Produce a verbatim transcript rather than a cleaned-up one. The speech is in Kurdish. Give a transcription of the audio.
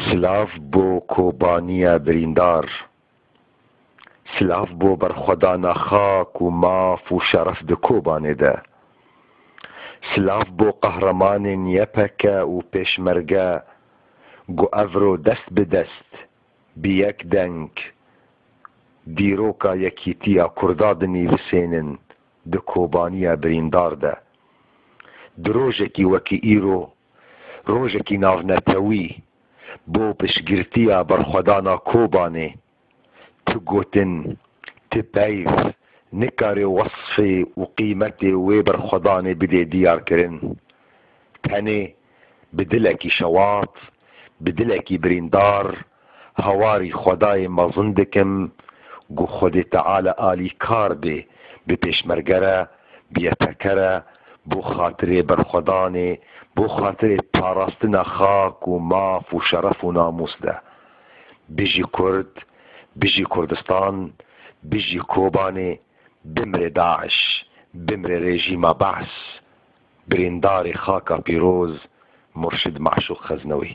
Silav bo Kobaniya birîndar. Silav bo berxwedana xak û maf û şeref di Kobanê de. Silav bo qehremanên Y P K û Pêşmerge ku evro dest bi dest, bi yek deng, dîroka yekîtiya Kurda dinivîsênin di Kobaniya birîndar de. Di rojekî wekî îro, rojekî navnetewî bo piştgirtiya berxwedana Kobanê, ti gotin, ti peyv nikare wesfê û qîmetê wê berxwedanê bidê diyarkirin. Tenê bi dilekî şewat, bi dilekî birîndar, hawarî Xwedayê mezin dikim ku Xwedê Teala alîkar bê bi Pêşmerge re, bi Y P K re, bo xatirê berxwedanê, bo xatirê parastina xak û maf û şeref û namûs de. Bijî Kurd, bijî Kurdistan, bijî Kobanê, bimre DAIŞ, bimre rejîma Behs. Birîndarê xaka pîroz, Murşid Maşûq Xeznewî.